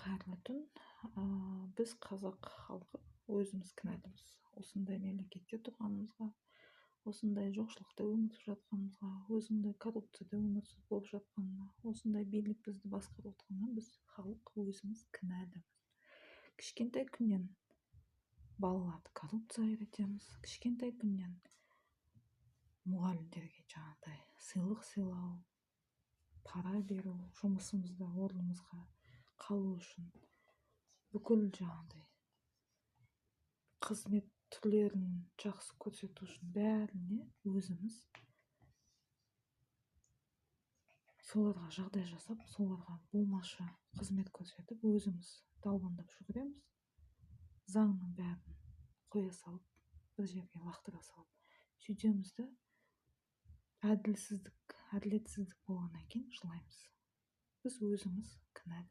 Қайырлы түн! Біз, қазақ халқы, өзіміз кінәліміз осындай мемлекетте тұрғанымызға, осындай жоқшылықта өмір сүріп жатқанымызға, осындай коррупцияда өмір сүріп болып жатқанына, осындай билік бізді басқарып отқанына. Біз, халық, өзіміз кінәліміз. Кішкентай күннен балаларды коррупцияға үйретеміз. Кішкентай күннен мұғалімдерге жаңағыдай сыйлық сыйлау, пара беру, жұмысымызда орнымызға қалу үшін бүкіл жаңағыдай қызмет түрлерін жақсы көрсету үшін, бәріне өзіміз соларға жағдай жасап, соларға болмашы қызмет көрсетіп, өзіміз далбаңдап жүгіреміз. Заңның бәрін қоя салып, бір жерге лақтыра салып сөйтеміз да, әділсіздік, әділетсіздік болғаннан кейін жылаймыз. Біз өзіміз кінәліміз.